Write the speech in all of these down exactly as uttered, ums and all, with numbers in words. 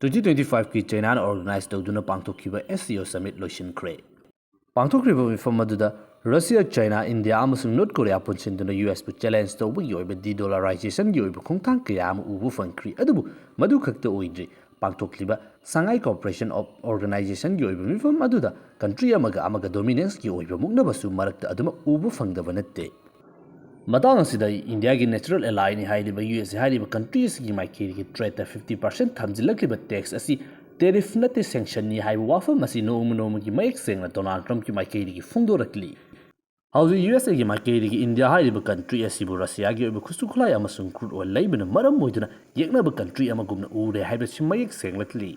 Twenty twenty ꯐꯥꯏꯚꯀꯤ ꯆꯩꯅꯥꯅ organise ꯇꯧꯗꯨꯅ ꯄꯥꯡꯊꯣꯛꯈꯤꯕ ꯑꯦꯁ ꯁꯤ ꯑꯣ ꯁꯃꯤꯠ ꯂꯣꯏꯁꯤꯟꯈ꯭ꯔꯦ꯫ ꯄꯥꯡꯊꯣꯛꯈ꯭ꯔꯤꯕ ꯃꯤꯐꯝ ꯑꯗꯨꯗ ꯔꯁꯤꯌꯥ, ꯆꯩꯅꯥ, ꯏꯟꯗꯤꯌꯥ ꯑꯃꯁꯨꯡ ꯅꯣꯔꯠ ꯀꯣꯔꯤꯌꯥ ꯄꯨꯟꯁꯤꯟꯗꯨꯅ ꯌꯨ ꯑꯦꯁꯄꯨ ꯆꯦꯂꯦꯟꯖ ꯇꯧꯕꯒꯤ ꯑꯣꯏꯕ ꯗꯤꯗꯣꯂꯔꯥꯏꯖꯦꯁꯟꯒꯤ ꯑꯣꯏꯕ ꯈꯣꯡꯊꯥꯡ ꯀꯌꯥ ꯑꯃ ꯎꯕ ꯐꯪꯈ꯭ꯔꯤ꯫ ꯑꯗꯨꯕꯨ ꯃꯗꯨ ꯈꯛꯇ ꯑꯣꯏꯗ꯭ꯔꯤ꯫ ꯄꯥꯡꯊꯣꯛꯂꯤꯕ ꯁꯉꯥꯏ ꯀꯣꯑꯣꯄꯔꯦꯁꯟ ꯑꯣꯔꯒꯅꯥꯏꯖꯦꯁꯟꯒꯤ ꯑꯣꯏꯕ ꯃꯤꯐꯝ ꯑꯗꯨꯗ ꯀꯟꯇ꯭ꯔꯤ ꯑꯃꯒ ꯑꯃꯒ ꯗꯣꯃꯤꯅꯦꯟꯁꯀꯤ ꯑꯣꯏꯕ ꯃꯨꯛꯅꯕꯁꯨ ꯃꯔꯛꯇ ꯑꯗꯨꯃꯛ ꯎꯕ ꯐꯪꯗꯕ ꯅꯠꯇꯦ꯫ ꯃꯇꯥꯡ ꯑꯁꯤꯗ ꯏꯟꯗꯤꯌꯥꯒꯤ ꯅꯦꯆꯔꯦꯜ ꯑꯦꯂꯥꯏꯅꯤ ꯍꯥꯏꯔꯤꯕ ꯌꯨ ꯑꯦꯁ ꯑꯦ ꯍꯥꯏꯔꯤꯕ ꯀꯟꯇ꯭ꯔꯤ ꯑꯁꯤꯒꯤ ꯃꯥꯏꯀꯩꯗꯒꯤ ꯇ꯭ꯔꯦꯗꯇ ꯐꯤꯐꯇꯤ ꯄꯥꯔꯁꯦꯟ ꯊꯝꯖꯤꯜꯂꯛꯂꯤꯕ ꯇꯦꯛꯁ ꯑꯁꯤ ꯇꯦꯔꯤꯐ ꯅꯠꯇꯦ, ꯁꯦꯡꯁꯟꯅꯤ ꯍꯥꯏꯕ ꯋꯥꯐꯝ ꯑꯁꯤ ꯅꯣꯡꯃ ꯅꯣꯡꯃꯒꯤ ꯃꯌꯦꯛ ꯁꯦꯡꯅ ꯗꯣꯅꯥꯜꯗ ꯇ꯭ꯔꯝꯞꯀꯤ ꯃꯥꯏꯀꯩꯗꯒꯤ ꯐꯣꯡꯗꯣꯔꯛꯂꯤ꯫ ꯍꯧꯖꯤꯛ ꯌꯨ ꯑꯦꯁ ꯑꯦꯒꯤ ꯃꯥꯏꯀꯩꯗꯒꯤ ꯏꯟꯗꯤꯌꯥ ꯍꯥꯏꯔꯤꯕ ꯀꯟꯇ꯭ꯔꯤ ꯑꯁꯤꯕꯨ ꯔꯁꯤꯌꯥꯒꯤ ꯑꯣꯏꯕ ꯈꯨꯠꯁꯨ ꯈꯨꯠꯂꯥꯏ ꯑꯃꯁꯨꯡ ꯀ꯭ꯔꯨꯗ ꯑꯣꯏꯜ ꯂꯩꯕꯅ ꯃꯔꯝ ꯑꯣꯏꯗꯨꯅ ꯌꯦꯛꯅꯕ ꯀꯟꯇ꯭ꯔꯤ ꯑꯃꯒꯨꯝꯅ ꯎꯔꯦ ꯍꯥꯏꯕꯁꯤ ꯃꯌꯦꯛ ꯁꯦꯡꯂꯛꯂꯤ꯫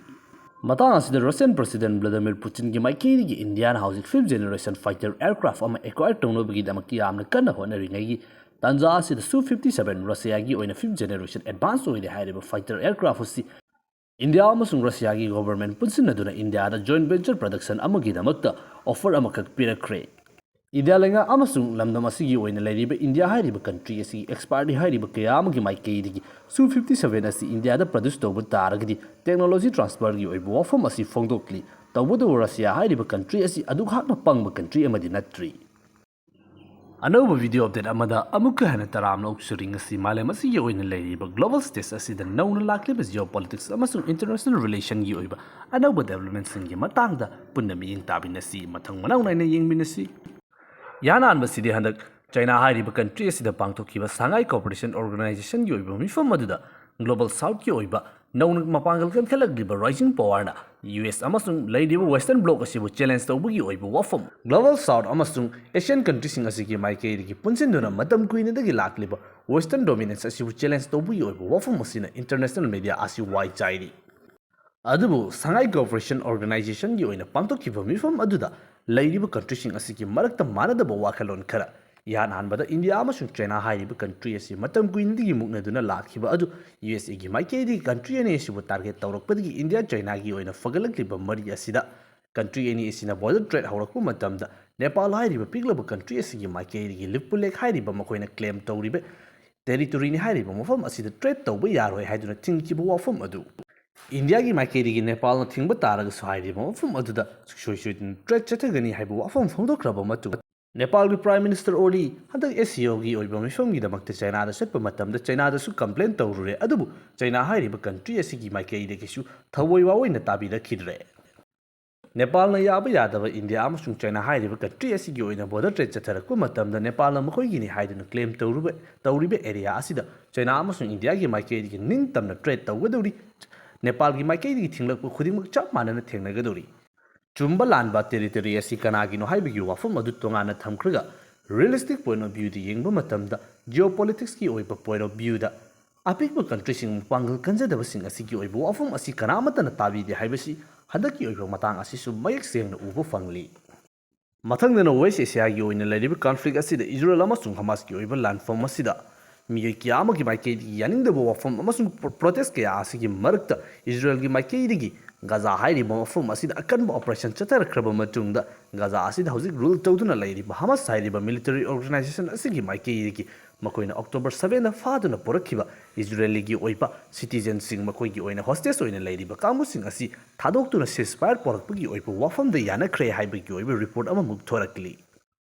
ꯃꯇꯥꯡ ꯑꯁꯤꯗ ꯔꯁꯤꯌꯟ ꯄ꯭ꯔꯁꯤꯗꯦꯟꯠ ꯚ꯭ꯂꯥꯗꯤꯃꯤꯔ ꯄꯨꯇꯤꯟꯒꯤ ꯃꯥꯏꯀꯩꯗꯒꯤ ꯏꯟꯗꯤꯌꯥꯅ ꯍꯧꯖꯤꯛ ꯐꯤꯐ ꯖꯦꯅꯦꯔꯦꯁꯟ ꯐꯥꯏꯇꯔ ꯑꯦꯌꯔꯀ꯭ꯔꯥꯐ ꯑꯃ ꯑꯦꯀ꯭ꯋꯥꯌꯔ ꯇꯧꯅꯕꯒꯤꯗꯃꯛ ꯌꯥꯝꯅ ꯀꯟꯅ ꯍꯣꯠꯅꯔꯤꯉꯩꯒꯤ ꯇꯥꯟꯖꯥ ꯑꯁꯤꯗ ꯁꯨ ꯐꯤꯐꯇꯤ ꯁꯚꯦꯟ ꯔꯁꯤꯌꯥꯒꯤ ꯑꯣꯏꯅ ꯐꯤꯐ ꯖꯦꯅꯦꯔꯦꯁꯟ ꯑꯦꯗꯚꯥꯟꯁ ꯑꯣꯏꯔꯦ ꯍꯥꯏꯔꯤꯕ ꯐꯥꯏꯇꯔ ꯑꯦꯌꯔꯀ꯭ꯔꯥꯐ ꯑꯁꯤ ꯏꯟꯗꯤꯌꯥ ꯑꯃꯁꯨꯡ ꯔꯁꯤꯌꯥꯒꯤ ꯒꯣꯚꯔꯟꯃꯦꯟꯠ ꯄꯨꯟꯁꯤꯟꯅꯗꯨꯅ ꯏꯟꯗꯤꯌꯥꯗ ꯖꯣꯏꯟꯠ ꯚꯦꯟꯆꯔ ꯄ꯭ꯔꯗꯛꯁꯟ ꯑꯃꯒꯤꯗꯃꯛꯇ ꯑꯣꯐꯔ ꯑꯃꯈꯛ ꯄꯤꯔꯛꯈ꯭ꯔꯦ꯫ ꯏꯟꯗꯤꯌꯥ ꯂꯩꯉꯥꯛ ꯑꯃꯁꯨꯡ ꯂꯝꯗꯝ ꯑꯁꯤꯒꯤ ꯑꯣꯏꯅ ꯂꯩꯔꯤꯕ ꯏꯟꯗꯤꯌꯥ ꯍꯥꯏꯔꯤꯕ ꯀꯟꯇ꯭ꯔꯤ ꯑꯁꯤꯒꯤ ꯑꯦꯛꯁꯄꯥꯔꯠ ꯍꯥꯏꯔꯤꯕ ꯀꯌꯥ ꯑꯃꯒꯤ ꯃꯥꯏꯀꯩꯗꯒꯤ ꯁꯨ ꯐꯤꯐꯇꯤ ꯁꯚꯦꯟ ꯑꯁꯤ ꯏꯟꯗꯤꯌꯥꯗ ꯄ꯭ꯔꯗ꯭ꯌꯨꯁ ꯇꯧꯕ ꯇꯥꯔꯒꯗꯤ ꯇꯦꯛꯅꯣꯂꯣꯖꯤ ꯇ꯭ꯔꯥꯟꯁꯐꯔꯒꯤ ꯑꯣꯏꯕ ꯋꯥꯐꯝ ꯑꯁꯤ ꯐꯣꯡꯗꯣꯛꯂꯤ꯫ ꯇꯧꯕꯇꯕꯨ ꯔꯁꯤꯌꯥ ꯍꯥꯏꯔꯤꯕ ꯀꯟꯇ꯭ꯔꯤ ꯑꯁꯤ ꯑꯗꯨꯈꯥꯛꯅ ꯄꯪꯕ ꯀꯟꯇ꯭ꯔꯤ ꯑꯃꯗꯤ ꯅꯠꯇ꯭ꯔꯤ꯫ ꯑꯅꯧꯕ ꯚꯤꯗꯤꯑꯣ ꯑꯞꯗꯦꯠ ꯑꯃꯗ ꯑꯃꯨꯛꯀ ꯍꯟꯅ ꯇꯔꯥꯝꯅ ꯑꯣꯛꯆꯔꯤ꯫ ꯉꯁꯤ ꯃꯥꯂꯦꯝ ꯑꯁꯤꯒꯤ ꯑꯣꯏꯅ ꯂꯩꯔꯤꯕ ꯒ꯭ꯂꯣꯕꯜ ꯁ꯭ꯇꯦꯖ ꯑꯁꯤꯗ ꯅꯧꯅ ꯂꯥꯛꯂꯤꯕ ꯖꯤꯑꯣ ꯄꯣꯂꯤꯇꯤꯛꯁ ꯑꯃꯁꯨꯡ ꯏꯟꯇꯔꯅꯦꯁꯅꯦꯜ ꯔꯤꯂꯦꯁꯟꯒꯤ ꯑꯣꯏꯕ ꯑꯅꯧꯕ ꯗꯦꯕꯂꯞꯃꯦꯟꯠꯁꯤꯡꯒꯤ ꯃꯇꯥꯡꯗ ꯄꯨꯟꯅ ꯃꯤꯠꯌꯦꯡ ꯇꯥꯃꯤꯟꯅꯁꯤ꯫ ꯃꯊꯪ ꯃꯅꯥꯎ ꯅꯥꯏꯅ ꯌꯦꯡꯃꯤꯟꯅꯁꯤ꯫ ꯏꯍꯥꯟ ꯍꯥꯟꯕꯁꯤꯗꯤ ꯍꯟꯗꯛ ꯆꯩꯅꯥ ꯍꯥꯏꯔꯤꯕ ꯀꯟꯇ꯭ꯔꯤ ꯑꯁꯤꯗ ꯄꯥꯡꯊꯣꯛꯈꯤꯕ ꯁꯉꯥꯏ ꯀꯣꯑꯣꯄꯔꯦꯁꯟ ꯑꯣꯔꯒꯅꯥꯏꯖꯦꯁꯟꯒꯤ ꯑꯣꯏꯕ ꯃꯤꯐꯝ ꯑꯗꯨꯗ ꯒ꯭ꯂꯣꯕꯜ ꯁꯥꯎꯠꯀꯤ ꯑꯣꯏꯕ ꯅꯧꯅ ꯃꯄꯥꯡꯒꯜ ꯀꯟꯈꯠꯂꯛꯂꯤꯕ ꯔꯥꯏꯖꯤꯡ ꯄꯋꯥꯔꯅ ꯌꯨ ꯑꯦꯁ ꯑꯃꯁꯨꯡ ꯂꯩꯔꯤꯕ ꯋꯦꯁꯇꯔꯟ ꯕ꯭ꯂꯣꯛ ꯑꯁꯤꯕꯨ ꯆꯦꯂꯦꯟꯖ ꯇꯧꯕꯒꯤ ꯑꯣꯏꯕ ꯋꯥꯐꯝ, ꯒ꯭ꯂꯣꯕꯜ ꯁꯥꯎꯠ ꯑꯃꯁꯨꯡ ꯑꯦꯁꯤꯌꯥꯟ ꯀꯟꯇ꯭ꯔꯤꯁꯤꯡ ꯑꯁꯤꯒꯤ ꯃꯥꯏꯀꯩꯗꯒꯤ ꯄꯨꯟꯁꯤꯟꯗꯨꯅ ꯃꯇꯝ ꯀꯨꯏꯅꯗꯒꯤ ꯂꯥꯛꯂꯤꯕ ꯋꯦꯁꯇꯔꯟ ꯗꯣꯃꯤꯅꯦꯟꯁ ꯑꯁꯤꯕꯨ ꯆꯦꯂꯦꯟꯖ ꯇꯧꯕꯒꯤ ꯑꯣꯏꯕ ꯋꯥꯐꯝ ꯑꯁꯤꯅ ꯏꯟꯇꯔꯅꯦꯁꯅꯦꯜ ꯃꯦꯗꯤꯌꯥ ꯑꯁꯤ ꯋꯥꯏ ꯆꯥꯏꯔꯤ꯫ ꯑꯗꯨꯕꯨ ꯁꯉꯥꯏ ꯀꯣꯑꯣꯄꯔꯦꯁꯟ ꯑꯣꯔꯒꯅꯥꯏꯖꯦꯁꯟꯒꯤ ꯑꯣꯏꯅ ꯄꯥꯡꯊꯣꯛꯈꯤꯕ ꯃꯤꯐꯝ ꯑꯗꯨꯗ ꯂꯩꯔꯤꯕ ꯀꯟꯇ꯭ꯔꯤꯁꯤꯡ ꯑꯁꯤꯒꯤ ꯃꯔꯛꯇ ꯃꯥꯟꯅꯗꯕ ꯋꯥꯈꯜꯂꯣꯟ ꯈꯔ, ꯏꯍꯥꯟ ꯍꯥꯟꯕꯗ ꯏꯟꯗꯤꯌꯥ ꯑꯃꯁꯨꯡ ꯆꯩꯅꯥ ꯍꯥꯏꯔꯤꯕ ꯀꯟꯇ꯭ꯔꯤ ꯑꯁꯤ ꯃꯇꯝ ꯀꯨꯏꯅꯗꯒꯤ ꯃꯨꯛꯅꯗꯨꯅ ꯂꯥꯛꯈꯤꯕ ꯑꯗꯨ ꯌꯨ ꯑꯦꯁ ꯑꯦꯒꯤ ꯃꯥꯏꯀꯩꯗꯒꯤ ꯀꯟꯇ꯭ꯔꯤ ꯑꯅꯤ ꯑꯁꯤꯕꯨ ꯇꯥꯔꯒꯦꯠ ꯇꯧꯔꯛꯄꯗꯒꯤ ꯏꯟꯗꯤꯌꯥ ꯆꯩꯅꯥꯒꯤ ꯑꯣꯏꯅ ꯐꯒꯠꯂꯛꯂꯤꯕ ꯃꯔꯤ ꯑꯁꯤꯗ ꯀꯟꯇ꯭ꯔꯤ ꯑꯅꯤ ꯑꯁꯤꯅ ꯕꯣꯔꯗꯔ ꯇ꯭ꯔꯦꯗ ꯍꯧꯔꯛꯄ ꯃꯇꯝꯗ ꯅꯦꯄꯥꯜ ꯍꯥꯏꯔꯤꯕ ꯄꯤꯛꯂꯕ ꯀꯟꯇ꯭ꯔꯤ ꯑꯁꯤꯒꯤ ꯃꯥꯏꯀꯩꯗꯒꯤ ꯂꯤꯄꯨꯂꯦꯈ ꯍꯥꯏꯔꯤꯕ ꯃꯈꯣꯏꯅ ꯀ꯭ꯂꯦꯝ ꯇꯧꯔꯤꯕ ꯇꯦꯔꯤꯇꯣꯔꯤꯅꯤ ꯍꯥꯏꯔꯤꯕ ꯃꯐꯝ ꯑꯁꯤꯗ ꯇ꯭ꯔꯦꯗ ꯇꯧꯕ ꯌꯥꯔꯣꯏ ꯍꯥꯏꯗꯨꯅ ꯊꯤꯡꯈꯤꯕ ꯋꯥꯐꯝ ꯑꯗꯨ ꯏꯟꯗꯤꯌꯥꯒꯤ ꯃꯥꯏꯀꯩꯗꯒꯤ ꯅꯦꯄꯥꯜꯅ ꯊꯤꯡꯕ ꯇꯥꯔꯒꯁꯨ ꯍꯥꯏꯔꯤꯕ ꯃꯐꯝ ꯑꯗꯨꯗ ꯁꯨꯡꯁꯣꯏ ꯁꯣꯏꯗꯅ trade ꯆꯠꯊꯒꯅꯤ ꯍꯥꯏꯕ ꯋꯥꯐꯝ ꯐꯣꯡꯗꯣꯛꯈ꯭ꯔꯕ ꯃꯇꯨꯡ, ꯅꯦꯄꯥꯜꯒꯤ Prime Minister Oli ꯍꯟꯗꯛ S C Oꯒꯤ ꯑꯣꯏꯕ ꯃꯤꯐꯝꯒꯤꯗꯃꯛꯇ ꯆꯥꯏꯅꯥꯗ ꯆꯠꯄ ꯃꯇꯝꯗ ꯆꯥꯏꯅꯥꯗꯁꯨ complain ꯇꯧꯔꯨꯔꯦ, ꯑꯗꯨꯕꯨ ꯆꯥꯏꯅꯥ ꯍꯥꯏꯔꯤꯕ country ꯑꯁꯤꯒꯤ ꯃꯥꯏꯀꯩꯗꯒꯤꯁꯨ ꯊꯑꯣꯏ ꯋꯥꯑꯣꯏꯅ ꯇꯥꯕꯤꯔꯛꯈꯤꯗ꯭ꯔꯦ꯫ ꯅꯦꯄꯥꯜꯅ ꯌꯥꯕ ꯌꯥꯗꯕ ꯏꯟꯗꯤꯌꯥ ꯑꯃꯁꯨꯡ ꯆꯥꯏꯅꯥ ꯍꯥꯏꯔꯤꯕ country ꯑꯁꯤꯒꯤ ꯑꯣꯏꯅ border trade ꯆꯠꯊꯔꯛꯄ ꯃꯇꯝꯗ ꯅꯦꯄꯥꯜꯅ ꯃꯈꯣꯏꯒꯤꯅꯤ ꯍꯥꯏꯗꯨꯅ claim ꯇꯧꯔꯨꯕ, ꯇꯧꯔꯤꯕ area ꯑꯁꯤꯗ ꯆꯥꯏꯅꯥ ꯑꯃꯁꯨꯡ ꯏꯟꯗꯤꯌꯥꯒꯤ ꯃꯥꯏꯀꯩꯗꯒꯤ ꯅꯤꯡꯇꯝꯅ trade ꯇꯧꯒꯗꯧꯔꯤ꯫ ꯅꯦꯄꯥꯜꯒꯤ ꯃꯥꯏꯀꯩꯗꯒꯤ ꯊꯤꯡꯂꯛꯄ ꯈꯨꯗꯤꯡꯃꯛ ꯆꯞ ꯃꯥꯟꯅꯅ ꯊꯦꯡꯅꯒꯗꯧꯔꯤ꯫ ꯆꯨꯝꯕ ꯂꯥꯟꯕ territory ꯑꯁꯤ ꯀꯅꯥꯒꯤꯅꯣ ꯍꯥꯏꯕꯒꯤ ꯋꯥꯐꯝ ꯑꯗꯨ ꯇꯣꯉꯥꯟꯅ ꯊꯝꯈ꯭ꯔꯒ, realistic point of viewꯗ ꯌꯦꯡꯕ ꯃꯇꯝꯗ, geopoliticsꯀꯤ ꯑꯣꯏꯕ point of viewꯗ, ꯑꯄꯤꯛꯄ countryꯁꯤꯡ, ꯃꯄꯥꯡꯒꯜ ꯀꯟꯖꯗꯕꯁꯤꯡ ꯑꯁꯤꯒꯤ ꯑꯣꯏꯕ ꯋꯥꯐꯝ ꯑꯁꯤ ꯀꯅꯥꯃꯠꯇꯅ ꯇꯥꯕꯤꯗꯦ ꯍꯥꯏꯕꯁꯤ ꯍꯟꯗꯛꯀꯤ ꯑꯣꯏꯕ ꯃꯇꯥꯡ ꯑꯁꯤꯁꯨ ꯃꯌꯦꯛ ꯁꯦꯡꯅ ꯎꯕ ꯐꯪꯂꯤ꯫ ꯃꯊꯪꯗꯅ West Asiaꯒꯤ ꯑꯣꯏꯅ ꯂꯩꯔꯤꯕ conflict ꯑꯁꯤꯗ ꯏꯖꯔꯦꯜ ꯑꯃꯁꯨꯡ ꯍꯃꯥꯁꯀꯤ ꯑꯣꯏꯕ ꯂꯥꯟꯐꯝ ꯑꯁꯤꯗ ꯃꯤꯑꯣꯏ ꯀꯌꯥ ꯑꯃꯒꯤ ꯃꯥꯏꯀꯩꯗꯒꯤ ꯌꯥꯅꯤꯡꯗꯕ ꯋꯥꯐꯝ ꯑꯃꯁꯨꯡ ꯄ꯭ꯔꯣ-, protest ꯀꯌꯥ ꯑꯁꯤꯒꯤ ꯃꯔꯛꯇ ꯏꯖꯔꯦꯜꯒꯤ ꯃꯥꯏꯀꯩꯗꯒꯤ ꯒꯥꯖꯥ ꯍꯥꯏꯔꯤꯕ ꯃꯐꯝ ꯑꯁꯤꯗ ꯑꯀꯟꯕ operation ꯆꯠꯊꯔꯛꯈ꯭ꯔꯕ ꯃꯇꯨꯡꯗ, ꯒꯥꯖꯥ ꯑꯁꯤꯗ ꯍꯧꯖꯤꯛ rule ꯇꯧꯗꯨꯅ ꯂꯩꯔꯤꯕ ꯍꯃꯥꯁ ꯍꯥꯏꯔꯤꯕ military organization ꯑꯁꯤꯒꯤ ꯃꯥꯏꯀꯩꯗꯒꯤ ꯃꯈꯣꯏꯅ October sevenꯗ ꯐꯥꯗꯨꯅ ꯄꯨꯔꯛꯈꯤꯕ ꯏꯖꯔꯦꯂꯤꯒꯤ ꯑꯣꯏꯕ citizenꯁꯤꯡ, ꯃꯈꯣꯏꯒꯤ ꯑꯣꯏꯅ hostage ꯑꯣꯏꯅ ꯂꯩꯔꯤꯕ ꯀꯥꯡꯕꯨꯁꯤꯡ ꯑꯁꯤ ꯊꯥꯗꯣꯛꯇꯨꯅ ceasefire ꯄꯨꯔꯛꯄꯒꯤ ꯑꯣꯏꯕ ꯋꯥꯐꯝꯗ ꯌꯥꯅꯈ꯭ꯔꯦ ꯍꯥꯏꯕꯒꯤ ꯑꯣꯏꯕ report ꯑꯃꯃꯨꯛ ꯊꯣꯔꯛꯂꯤ꯫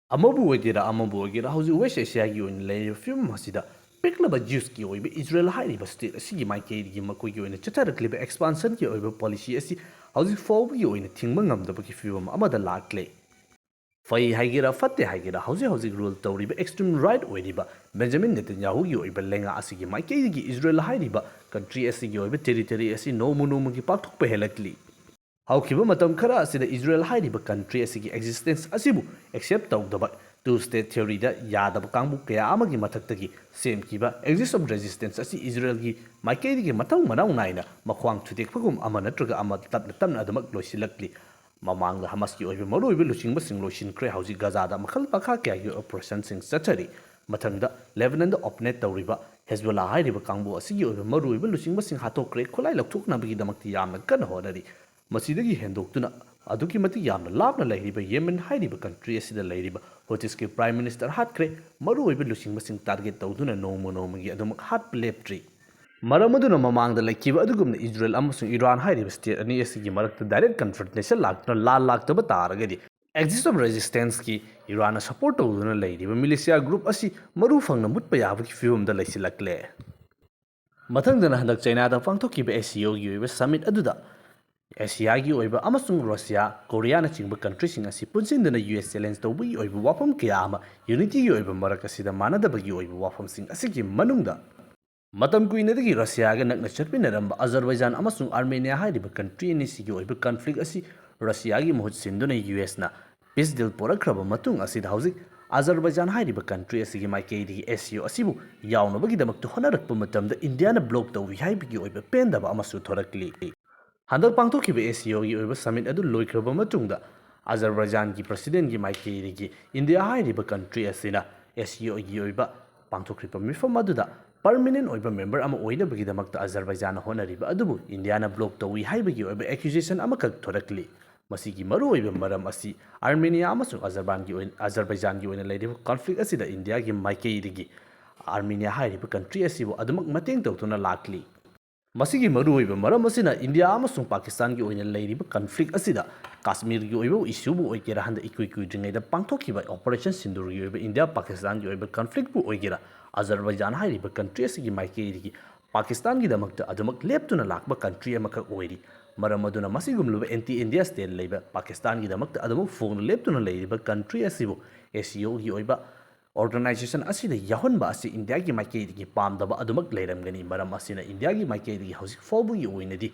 ꯑꯃꯕꯨ ꯑꯣꯏꯒꯦꯔꯥ, ꯑꯃꯕꯨ ꯑꯣꯏꯒꯦꯔꯥ, ꯍꯧꯖꯤꯛ West Asiaꯒꯤ ꯑꯣꯏꯅ ꯂꯩꯔꯤꯕ ꯐꯤꯕꯝ ꯑꯁꯤꯗ ꯄꯤꯛꯂꯕ Jewsꯀꯤ ꯑꯣꯏꯕ ꯏꯖꯔꯦꯜ ꯍꯥꯏꯔꯤꯕ state ꯑꯁꯤꯒꯤ ꯃꯥꯏꯀꯩꯗꯒꯤ ꯃꯈꯣꯏꯒꯤ ꯑꯣꯏꯅ ꯆꯠꯊꯔꯛꯂꯤꯕ expansionꯒꯤ ꯑꯣꯏꯕ policy ꯑꯁꯤ ꯍꯧꯖꯤꯛ ꯐꯥꯎꯕꯒꯤ ꯑꯣꯏꯅ ꯊꯤꯡꯕ ꯉꯝꯗꯕꯒꯤ ꯐꯤꯕꯝ ꯑꯃꯗ ꯂꯥꯛꯂꯦ꯫ ꯐꯩ ꯍꯥꯏꯒꯦꯔꯥ, ꯐꯠꯇꯦ ꯍꯥꯏꯒꯦꯔꯥ, ꯍꯧꯖꯤꯛ ꯍꯧꯖꯤꯛ rule ꯇꯧꯔꯤꯕ extreme right ꯑꯣꯏꯔꯤꯕ ꯕꯦꯟꯖꯥꯃꯤꯟ ꯅꯦꯇꯟꯌꯥꯍꯨꯒꯤ ꯑꯣꯏꯕ ꯂꯩꯉꯥꯛ ꯑꯁꯤꯒꯤ ꯃꯥꯏꯀꯩꯗꯒꯤ ꯏꯖꯔꯦꯜ ꯍꯥꯏꯔꯤꯕ country ꯑꯁꯤꯒꯤ ꯑꯣꯏꯕ territory ꯑꯁꯤ ꯅꯣꯡꯃ ꯅꯣꯡꯃꯒꯤ ꯄꯥꯛꯊꯣꯛꯄ ꯍꯦꯜꯂꯛꯂꯤ꯫ ꯍꯧꯈꯤꯕ ꯃꯇꯝ ꯈꯔ ꯑꯁꯤꯗ ꯏꯖꯔꯦꯜ ꯍꯥꯏꯔꯤꯕ country ꯑꯁꯤꯒꯤ existence ꯑꯁꯤꯕꯨ accept ꯇꯧꯗꯕ, two state theoryꯗ ꯌꯥꯗꯕ ꯀꯥꯡꯕꯨ ꯀꯌꯥ ꯑꯃꯒꯤ ꯃꯊꯛꯇꯒꯤ ꯁꯦꯝꯈꯤꯕ axis of resistance ꯑꯁꯤ ꯏꯖꯔꯦꯜꯒꯤ ꯃꯥꯏꯀꯩꯗꯒꯤ ꯃꯊꯪ ꯃꯅꯥꯎ ꯅꯥꯏꯅ ꯃꯈ꯭ꯋꯥꯡ ꯊꯨꯗꯦꯛꯄꯒꯨꯝ ꯑꯃ ꯅꯠꯇ꯭ꯔꯒ ꯑꯃ ꯇꯞꯅ ꯇꯞꯅ ꯑꯗꯨꯃꯛ ꯂꯣꯏꯁꯤꯜꯂꯛꯂꯤ꯫ ꯃꯃꯥꯡꯗ ꯍꯃꯥꯁꯀꯤ ꯑꯣꯏꯕ ꯃꯔꯨꯑꯣꯏꯕ ꯂꯨꯆꯤꯡꯕꯁꯤꯡ ꯂꯣꯏꯁꯤꯟꯈ꯭ꯔꯦ꯫ ꯍꯧꯖꯤꯛ ꯒꯥꯖꯥꯗ ꯃꯈꯜ ꯃꯈꯥ ꯀꯌꯥꯒꯤ operationꯁꯤꯡ ꯆꯠꯊꯔꯤ꯫ ꯃꯊꯪꯗ ꯂꯦꯕꯅꯟꯗ operate ꯇꯧꯔꯤꯕ ꯍꯦꯖꯕꯣꯂꯥ ꯍꯥꯏꯔꯤꯕ ꯀꯥꯡꯕꯨ ꯑꯁꯤꯒꯤ ꯑꯣꯏꯕ ꯃꯔꯨꯑꯣꯏꯕ ꯂꯨꯆꯤꯡꯕꯁꯤꯡ ꯍꯥꯠꯇꯣꯛꯈ꯭ꯔꯦ꯫ ꯈꯨꯠꯂꯥꯏ ꯂꯧꯊꯣꯛꯅꯕꯒꯤꯗꯃꯛꯇ ꯌꯥꯝꯅ ꯀꯟꯅ ꯍꯣꯠꯅꯔꯤ꯫ ꯃꯁꯤꯗꯒꯤ ꯍꯦꯟꯗꯣꯛꯇꯨꯅ ꯑꯗꯨꯛꯀꯤ ꯃꯇꯤꯛ ꯌꯥꯝꯅ ꯂꯥꯞꯅ ꯂꯩꯔꯤꯕ ꯌꯦꯃꯦꯟ ꯍꯥꯏꯔꯤꯕ country ꯑꯁꯤꯗ ꯂꯩꯔꯤꯕ ꯍꯨꯇꯤꯁꯀꯤ Prime Minister ꯍꯥꯠꯈ꯭ꯔꯦ꯫ ꯃꯔꯨꯑꯣꯏꯕ ꯂꯨꯆꯤꯡꯕꯁꯤꯡ target ꯇꯧꯗꯨꯅ ꯅꯣꯡꯃ ꯅꯣꯡꯃꯒꯤ ꯑꯗꯨꯃꯛ ꯍꯥꯠꯄ ꯂꯦꯞꯇ꯭ꯔꯤ꯫ ꯃꯔꯝ ꯑꯗꯨꯅ ꯃꯃꯥꯡꯗ ꯂꯩꯈꯤꯕ ꯑꯗꯨꯒꯨꯝꯅ ꯏꯖꯔꯦꯜ ꯑꯃꯁꯨꯡ ꯏꯔꯥꯟ ꯍꯥꯏꯔꯤꯕ state ꯑꯅꯤ ꯑꯁꯤꯒꯤ ꯃꯔꯛꯇ direct confrontation ꯂꯥꯛꯇꯨꯅ ꯂꯥꯟ ꯂꯥꯛꯇꯕ ꯇꯥꯔꯒꯗꯤ Axis of Resistanceꯀꯤ ꯏꯔꯥꯟꯅ support ꯇꯧꯗꯨꯅ ꯂꯩꯔꯤꯕ militia group ꯑꯁꯤ ꯃꯔꯨ ꯐꯪꯅ ꯃꯨꯠꯄ ꯌꯥꯕꯒꯤ ꯐꯤꯕꯝꯗ ꯂꯩꯁꯤꯜꯂꯛꯂꯦ꯫ ꯃꯊꯪꯗꯅ ꯍꯟꯗꯛ ꯆꯩꯅꯥꯗ ꯄꯥꯡꯊꯣꯛꯈꯤꯕ ASEANꯒꯤ ꯑꯣꯏꯕ summit ꯑꯗꯨꯗ ꯑꯦꯁꯤꯌꯥꯒꯤ ꯑꯣꯏꯕ ꯑꯃꯁꯨꯡ ꯔꯁꯤꯌꯥ, ꯀꯣꯔꯤꯌꯥꯅꯆꯤꯡꯕ countryꯁꯤꯡ ꯑꯁꯤ ꯄꯨꯟꯁꯤꯟꯗꯨꯅ ꯌꯨ ꯑꯦꯁ challenge ꯇꯧꯕꯒꯤ ꯑꯣꯏꯕ ꯋꯥꯐꯝ ꯀꯌꯥ ꯑꯃ, unityꯒꯤ ꯑꯣꯏꯕ ꯃꯔꯛ ꯑꯁꯤꯗ ꯃꯥꯟꯅꯗꯕꯒꯤ ꯑꯣꯏꯕ ꯋꯥꯐꯝꯁꯤꯡ ꯑꯁꯤꯒꯤ ꯃꯅꯨꯡꯗ ꯃꯇꯝ ꯀꯨꯏꯅꯗꯒꯤ ꯔꯁꯤꯌꯥꯒ ꯅꯛꯅ ꯆꯠꯃꯤꯟꯅꯔꯝꯕ ꯑꯖꯔꯕꯥꯏꯖꯥꯟ ꯑꯃꯁꯨꯡ ꯑꯥꯔꯃꯦꯅꯤꯌꯥ ꯍꯥꯏꯔꯤꯕ country ꯑꯅꯤꯁꯤꯒꯤ ꯑꯣꯏꯕ conflict ꯑꯁꯤ ꯔꯁꯤꯌꯥꯒꯤ ꯃꯍꯨꯠ ꯁꯤꯟꯗꯨꯅ ꯌꯨ ꯑꯦꯁꯅ peace deal ꯄꯨꯔꯛꯈ꯭ꯔꯕ ꯃꯇꯨꯡ ꯑꯁꯤꯗ ꯍꯧꯖꯤꯛ ꯑꯖꯔꯕꯥꯏꯖꯥꯟ ꯍꯥꯏꯔꯤꯕ country ꯑꯁꯤꯒꯤ ꯃꯥꯏꯀꯩꯗꯒꯤ ASEAN ꯑꯁꯤꯕꯨ ꯌꯥꯎꯅꯕꯒꯤꯗꯃꯛꯇ ꯍꯣꯠꯅꯔꯛꯄ ꯃꯇꯝꯗ ꯏꯟꯗꯤꯌꯥꯅ block ꯇꯧꯏ ꯍꯥꯏꯕꯒꯤ ꯑꯣꯏꯕ ꯄꯦꯟꯗꯕ ꯑꯃꯁꯨ ꯊꯣꯔꯛꯂꯤ꯫ ꯍꯟꯗꯛ ꯄꯥꯡꯊꯣꯛꯈꯤꯕ ASEANꯒꯤ ꯑꯣꯏꯕ summit ꯑꯗꯨ ꯂꯣꯏꯈ꯭ꯔꯕ ꯃꯇꯨꯡꯗ ꯑꯖꯔꯕꯥꯏꯖꯥꯟꯒꯤ presidentꯀꯤ ꯃꯥꯏꯀꯩꯗꯒꯤ ꯏꯟꯗꯤꯌꯥ ꯍꯥꯏꯔꯤꯕ country ꯑꯁꯤꯅ ASEANꯒꯤ ꯑꯣꯏꯕ ꯄꯥꯡꯊꯣꯛꯈ꯭ꯔꯤꯕ ꯃꯤꯐꯝ ꯑꯗꯨꯗ permanent ꯑꯣꯏꯕ member ꯑꯃ ꯑꯣꯏꯅꯕꯒꯤꯗꯃꯛꯇ ꯑꯖꯔꯕꯥꯏꯖꯥꯟꯅ ꯍꯣꯠꯅꯔꯤꯕ ꯑꯗꯨꯕꯨ ꯏꯟꯗꯤꯌꯥꯅ block ꯇꯧꯏ ꯍꯥꯏꯕꯒꯤ ꯑꯣꯏꯕ accusation ꯑꯃꯈꯛ ꯊꯣꯔꯛꯂꯤ꯫ ꯃꯁꯤꯒꯤ ꯃꯔꯨꯑꯣꯏꯕ ꯃꯔꯝ ꯑꯁꯤ ꯑꯥꯔꯃꯦꯅꯤꯌꯥ ꯑꯃꯁꯨꯡ ꯑꯖꯔꯕꯥꯟꯒꯤ ꯑꯣꯏꯅ, ꯑꯖꯔꯕꯥꯏꯖꯥꯟꯒꯤ ꯑꯣꯏꯅ ꯂꯩꯔꯤꯕ conflict ꯑꯁꯤꯗ ꯏꯟꯗꯤꯌꯥꯒꯤ ꯃꯥꯏꯀꯩꯗꯒꯤ ꯑꯥꯔꯃꯦꯅꯤꯌꯥ ꯍꯥꯏꯔꯤꯕ country ꯑꯁꯤꯕꯨ ꯑꯗꯨꯃꯛ ꯃꯇꯦꯡ ꯇꯧꯗꯨꯅ ꯂꯥꯛꯂꯤ꯫ ꯃꯁꯤꯒꯤ ꯃꯔꯨꯑꯣꯏꯕ ꯃꯔꯝ ꯑꯁꯤꯅ ꯏꯟꯗꯤꯌꯥ ꯑꯃꯁꯨꯡ ꯄꯥꯀꯤꯁꯇꯥꯟꯒꯤ ꯑꯣꯏꯅ ꯂꯩꯔꯤꯕ conflict ꯑꯁꯤꯗ ꯀꯥꯁꯃꯤꯔꯒꯤ ꯑꯣꯏꯕ issueꯕꯨ ꯑꯣꯏꯒꯦꯔꯥ, ꯍꯟꯗꯛ ꯏꯀꯨꯏ ꯀꯨꯏꯗ꯭ꯔꯤꯉꯩꯗ ꯄꯥꯡꯊꯣꯛꯈꯤꯕ Operation Sindoorꯒꯤ ꯑꯣꯏꯕ ꯏꯟꯗꯤꯌꯥ ꯄꯥꯀꯤꯁꯇꯥꯟꯒꯤ ꯑꯣꯏꯕ conflictꯄꯨ ꯑꯣꯏꯒꯦꯔꯥ, ꯑꯖꯔꯕꯥꯏꯖꯥꯟ ꯍꯥꯏꯔꯤꯕ country ꯑꯁꯤꯒꯤ ꯃꯥꯏꯀꯩꯗꯒꯤ ꯄꯥꯀꯤꯁꯇꯥꯟꯒꯤꯗꯃꯛꯇ ꯑꯗꯨꯃꯛ ꯂꯦꯞꯇꯨꯅ ꯂꯥꯛꯄ country ꯑꯃꯈꯛ ꯑꯣꯏꯔꯤ꯫ ꯃꯔꯝ ꯑꯗꯨꯅ ꯃꯁꯤꯒꯨꯝꯂꯕ anti India stand ꯂꯩꯕ ꯄꯥꯀꯤꯁꯇꯥꯟꯒꯤꯗꯃꯛꯇ ꯑꯗꯨꯃꯛ ꯐꯣꯡꯅ ꯂꯦꯞꯇꯨꯅ ꯂꯩꯔꯤꯕ country ꯑꯁꯤꯕꯨ ASEANꯒꯤ ꯑꯣꯏꯕ organization ꯑꯁꯤꯗ ꯌꯥꯎꯍꯟꯕ ꯑꯁꯤ ꯏꯟꯗꯤꯌꯥꯒꯤ ꯃꯥꯏꯀꯩꯗꯒꯤ ꯄꯥꯝꯗꯕ ꯑꯗꯨꯃꯛ ꯂꯩꯔꯝꯒꯅꯤ꯫ ꯃꯔꯝ ꯑꯁꯤꯅ ꯏꯟꯗꯤꯌꯥꯒꯤ ꯃꯥꯏꯀꯩꯗꯒꯤ ꯍꯧꯖꯤꯛ ꯐꯥꯎꯕꯒꯤ ꯑꯣꯏꯅꯗꯤ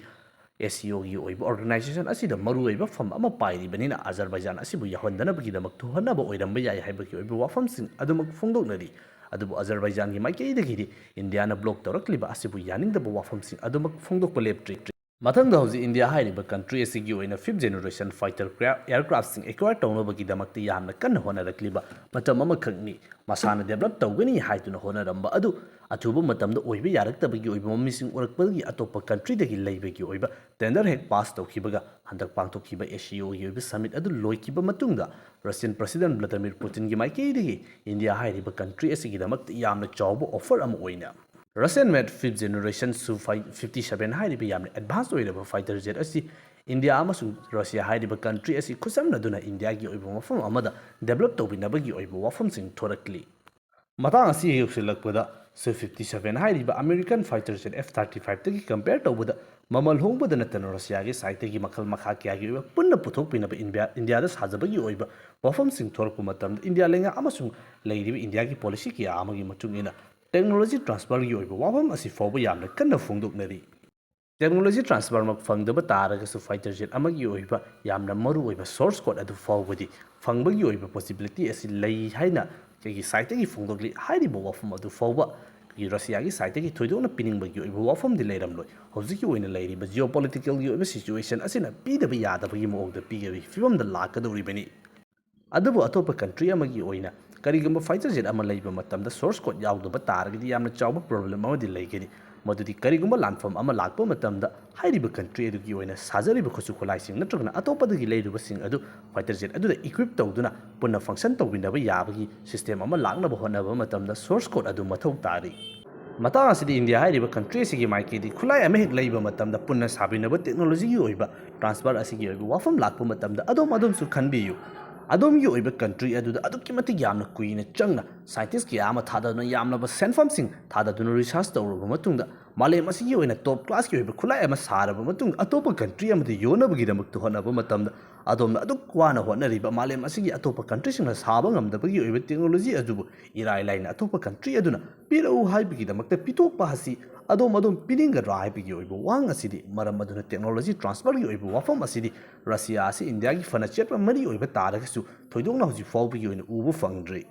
ASEANꯒꯤ ꯑꯣꯏꯕ organization ꯑꯁꯤꯗ ꯃꯔꯨꯑꯣꯏꯕ ꯐꯝ ꯑꯃ ꯄꯥꯏꯔꯤꯕꯅꯤꯅ ꯑꯖꯔꯕꯥꯏꯖꯥꯟ ꯑꯁꯤꯕꯨ ꯌꯥꯎꯍꯟꯗꯅꯕꯒꯤꯗꯃꯛ ꯊꯣꯛꯍꯟꯅꯕ ꯑꯣꯏꯔꯝꯕ ꯌꯥꯏ ꯍꯥꯏꯕꯒꯤ ꯑꯣꯏꯕ ꯋꯥꯐꯝꯁꯤꯡ ꯑꯗꯨꯃꯛ ꯐꯣꯡꯗꯣꯛꯅꯔꯤ꯫ ꯑꯗꯨꯕꯨ ꯑꯖꯔꯕꯥꯏꯖꯥꯟꯒꯤ ꯃꯥꯏꯀꯩꯗꯒꯤꯗꯤ ꯏꯟꯗꯤꯌꯥꯅ block ꯇꯧꯔꯛꯂꯤꯕ ꯑꯁꯤꯕꯨ ꯌꯥꯅꯤꯡꯗꯕ ꯋꯥꯐꯝꯁꯤꯡ ꯑꯗꯨꯃꯛ ꯐꯣꯡꯗꯣꯛꯄ ꯂꯦꯞꯇ꯭ꯔꯤ꯫ ꯃꯊꯪꯗ ꯍꯧꯖꯤꯛ ꯏꯟꯗꯤꯌꯥ ꯍꯥꯏꯔꯤꯕ country ꯑꯁꯤꯒꯤ ꯑꯣꯏꯅ fifth generation fighter cra-, aircraftꯁꯤꯡ acquire ꯇꯧꯅꯕꯒꯤꯗꯃꯛꯇ ꯌꯥꯝꯅ ꯀꯟꯅ ꯍꯣꯠꯅꯔꯛꯂꯤꯕ ꯃꯇꯝ ꯑꯃꯈꯛꯅꯤ꯫ ꯃꯁꯥꯅ develop ꯇꯧꯒꯅꯤ ꯍꯥꯏꯗꯨꯅ ꯍꯣꯠꯅꯔꯝꯕ ꯑꯗꯨ ꯑꯊꯨꯕ ꯃꯇꯝꯗ ꯑꯣꯏꯕ ꯌꯥꯔꯛꯇꯕꯒꯤ ꯑꯣꯏꯕ ꯃꯃꯤꯁꯤꯡ ꯎꯔꯛꯄꯗꯒꯤ ꯑꯇꯣꯞꯄ countryꯗꯒꯤ ꯂꯩꯕꯒꯤ ꯑꯣꯏꯕ tender ꯍꯦꯛ pass ꯇꯧꯈꯤꯕꯒ ꯍꯟꯗꯛ ꯄꯥꯡꯊꯣꯛꯈꯤꯕ ASEANꯒꯤ ꯑꯣꯏꯕ summit ꯑꯗꯨ ꯂꯣꯏꯈꯤꯕ ꯃꯇꯨꯡꯗ Russian President Vladimir Putinꯒꯤ ꯃꯥꯏꯀꯩꯗꯒꯤ ꯏꯟꯗꯤꯌꯥ ꯍꯥꯏꯔꯤꯕ country ꯑꯁꯤꯒꯤꯗꯃꯛꯇ ꯌꯥꯝꯅ ꯆꯥꯎꯕ offer ꯑꯃ ꯑꯣꯏꯅ Russian made fifth generation Su fifty seven ꯍꯥꯏꯔꯤꯕ ꯌꯥꯝꯅ advance ꯑꯣꯏꯔꯕ fighter jet ꯑꯁꯤ ꯏꯟꯗꯤꯌꯥ ꯑꯃꯁꯨꯡ ꯔꯁꯤꯌꯥ ꯍꯥꯏꯔꯤꯕ country ꯑꯁꯤ ꯈꯨꯠꯁꯝꯅꯗꯨꯅ ꯏꯟꯗꯤꯌꯥꯒꯤ ꯑꯣꯏꯕ ꯃꯐꯝ ꯑꯃꯗ develop ꯇꯧꯕꯤꯅꯕꯒꯤ ꯑꯣꯏꯕ ꯋꯥꯐꯝꯁꯤꯡ ꯊꯣꯔꯛꯂꯤ꯫ ꯃꯇꯥꯡ ꯑꯁꯤ ꯌꯧꯁꯤꯜꯂꯛꯄꯗ, Su fifty seven ꯍꯥꯏꯔꯤꯕ American fighter jet F thirty five ꯇꯒꯤ compare ꯇꯧꯕꯗ ꯃꯃꯜ ꯍꯣꯡꯕꯗ ꯅꯠꯇꯅ ꯔꯁꯤꯌꯥꯒꯤ side ꯇꯒꯤ ꯃꯈꯜ ꯃꯈꯥ ꯀꯌꯥꯒꯤ ꯑꯣꯏꯕ ꯄꯨꯟꯅ ꯄꯨꯊꯣꯛꯄꯤꯅꯕ ꯏꯟꯗꯤꯌꯥ, ꯏꯟꯗꯤꯌꯥꯗ ꯁꯥꯖꯕꯒꯤ ꯑꯣꯏꯕ ꯋꯥꯐꯝꯁꯤꯡ ꯊꯣꯔꯛꯄ ꯃꯇꯝꯗ, ꯏꯟꯗꯤꯌꯥ ꯂꯩꯉꯥꯛ ꯑꯃꯁꯨꯡ ꯂꯩꯔꯤꯕ ꯏꯟꯗꯤꯌꯥꯒꯤ policy ꯀꯌꯥ ꯑꯃꯒꯤ ꯃꯇꯨꯡ ꯏꯟꯅ technology transfer ꯒꯤ ꯑꯣꯏꯕ ꯋꯥꯐꯝ ꯑꯁꯤ ꯐꯥꯎꯕ ꯌꯥꯝꯅ ꯀꯟꯅ ꯐꯣꯡꯗꯣꯛꯅꯔꯤ꯫ Technology transfer ꯃꯛ ꯐꯪꯗꯕ ꯇꯥꯔꯒꯁꯨ, fighter jet ꯑꯃꯒꯤ ꯑꯣꯏꯕ ꯌꯥꯝꯅ ꯃꯔꯨ ꯑꯣꯏꯕ source code ꯑꯗꯨ ꯐꯥꯎꯕꯗꯤ ꯐꯪꯕꯒꯤ ꯑꯣꯏꯕ possibility ꯑꯁꯤ ꯂꯩ ꯍꯥꯏꯅ ꯑꯩꯒꯤ side ꯇꯒꯤ ꯐꯣꯡꯗꯣꯛꯂꯤ꯫ ꯍꯥꯏꯔꯤꯕ ꯋꯥꯐꯝ ꯑꯗꯨ ꯐꯥꯎꯕ ꯑꯩꯈꯣꯏꯒꯤ ꯔꯁꯤꯌꯥꯒꯤ side ꯇꯒꯤ ꯊꯣꯏꯗꯣꯛꯅ ꯄꯤꯅꯤꯡꯕꯒꯤ ꯑꯣꯏꯕ ꯋꯥꯐꯝꯗꯤ ꯂꯩꯔꯝꯂꯣꯏ꯫ ꯍꯧꯖꯤꯛꯀꯤ ꯑꯣꯏꯅ ꯂꯩꯔꯤꯕ geopolitical ꯒꯤ ꯑꯣꯏꯕ situation ꯑꯁꯤꯅ ꯄꯤꯗꯕ ꯌꯥꯗꯕꯒꯤ ꯃꯑꯣꯡꯗ ꯄꯤꯒꯗꯕꯒꯤ ꯐꯤꯕꯝꯗ ꯂꯥꯛꯀꯗꯧꯔꯤꯕꯅꯤ꯫ ꯑꯗꯨꯕꯨ ꯑꯇꯣꯞꯄ country ꯑꯃꯒꯤ ꯑꯣꯏꯅ ꯀꯔꯤꯒꯨꯝꯕ fighter jet ꯑꯃ ꯂꯩꯕ ꯃꯇꯝꯗ source code ꯌꯥꯎꯗꯕ ꯇꯥꯔꯒꯗꯤ ꯌꯥꯝꯅ ꯆꯥꯎꯕ problem ꯑꯃꯗꯤ ꯂꯩꯒꯅꯤ꯫ ꯃꯗꯨꯗꯤ ꯀꯔꯤꯒꯨꯝꯕ ꯂꯥꯟꯐꯝ ꯑꯃ ꯂꯥꯛꯄ ꯃꯇꯝꯗ ꯍꯥꯏꯔꯤꯕ country ꯑꯗꯨꯒꯤ ꯑꯣꯏꯅ ꯁꯥꯖꯔꯤꯕ ꯈꯨꯠꯁꯨ ꯈꯨꯠꯂꯥꯏꯁꯤꯡ ꯅꯠꯇ꯭ꯔꯒꯅ ꯑꯇꯣꯞꯄꯗꯒꯤ ꯂꯩꯔꯨꯕꯁꯤꯡ ꯑꯗꯨ fighter jet ꯑꯗꯨꯗ equip ꯇꯧꯗꯨꯅ ꯄꯨꯟꯅ function ꯇꯧꯃꯤꯟꯅꯕ ꯌꯥꯕꯒꯤ system ꯑꯃ ꯂꯥꯛꯅꯕ ꯍꯣꯠꯅꯕ ꯃꯇꯝꯗ source code ꯑꯗꯨ ꯃꯊꯧ ꯇꯥꯔꯤ꯫ ꯃꯇꯥꯡ ꯑꯁꯤꯗ ꯏꯟꯗꯤꯌꯥ ꯍꯥꯏꯔꯤꯕ country ꯑꯁꯤꯒꯤ ꯃꯥꯏꯀꯩꯗꯒꯤ ꯈꯨꯠꯂꯥꯏ ꯑꯃ ꯍꯦꯛ ꯂꯩꯕ ꯃꯇꯝꯗ ꯄꯨꯟꯅ ꯁꯥꯕꯤꯅꯕ technology ꯒꯤ ꯑꯣꯏꯕ transfer ꯑꯁꯤꯒꯤ ꯑꯣꯏꯕ ꯋꯥꯐꯝ ꯂꯥꯛꯄ ꯃꯇꯝꯗ ꯑꯗꯣꯝ ꯑꯗꯣꯝꯁꯨ ꯈꯟꯕꯤꯌꯨ꯫ ꯑꯗꯣꯝꯒꯤ ꯑꯣꯏꯕ country ꯑꯗꯨꯗ ꯑꯗꯨꯛꯀꯤ ꯃꯇꯤꯛ ꯌꯥꯝꯅ ꯀꯨꯏꯅ ꯆꯪꯅ scientist ꯀꯌꯥ ꯑꯃ ꯊꯥꯗꯗꯨꯅ, ꯌꯥꯝꯂꯕ ꯁꯦꯟꯐꯝꯁꯤꯡ ꯊꯥꯗꯗꯨꯅ research ꯇꯧꯔꯕ ꯃꯇꯨꯡꯗ, ꯃꯥꯂꯦꯝ ꯑꯁꯤꯒꯤ ꯑꯣꯏꯅ top class ꯀꯤ ꯑꯣꯏꯕ ꯈꯨꯠꯂꯥꯏ ꯑꯃ ꯁꯥꯔꯕ ꯃꯇꯨꯡꯗ, ꯑꯇꯣꯞꯄ country ꯑꯃꯗ ꯌꯣꯟꯅꯕꯒꯤꯗꯃꯛꯇ ꯍꯣꯠꯅꯕ ꯃꯇꯝꯗ, ꯑꯗꯣꯝꯅ ꯑꯗꯨꯛ ꯋꯥꯅ ꯍꯣꯠꯅꯔꯤꯕ ꯃꯥꯂꯦꯝ ꯑꯁꯤꯒꯤ ꯑꯇꯣꯞꯄ country ꯁꯤꯡꯅ ꯁꯥꯕ ꯉꯝꯗꯕꯒꯤ ꯑꯣꯏꯕ technology ꯑꯗꯨꯕꯨ ꯏꯔꯥꯏ ꯂꯥꯏꯅ ꯑꯇꯣꯞꯄ country ꯑꯗꯨꯅ ꯄꯤꯔꯛꯎ ꯍꯥꯏꯕꯒꯤꯗꯃꯛꯇ ꯄꯤꯊꯣꯛꯄ ꯑꯁꯤ ꯑꯗꯣꯝ ꯑꯗꯣꯝ ꯄꯤꯅꯤꯡꯒꯗ꯭ꯔꯥ ꯍꯥꯏꯕꯒꯤ ꯑꯣꯏꯕ ꯋꯥꯍꯪ ꯑꯁꯤꯗꯤ, ꯃꯔꯝ ꯑꯗꯨꯅ technology transfer ꯒꯤ ꯑꯣꯏꯕ ꯋꯥꯐꯝ ꯑꯁꯤꯗꯤ ꯔꯁꯤꯌꯥ ꯑꯁꯤ ꯏꯟꯗꯤꯌꯥꯒꯤ ꯐꯅ ꯆꯦꯠꯄ ꯃꯔꯤ ꯑꯣꯏꯕ ꯇꯥꯔꯒꯁꯨ, ꯊꯣꯏꯗꯣꯛꯅ ꯍꯧꯖꯤꯛ ꯐꯥꯎꯕꯒꯤ ꯑꯣꯏꯅ ꯎꯕ ꯐꯪꯗ꯭ꯔꯤ꯫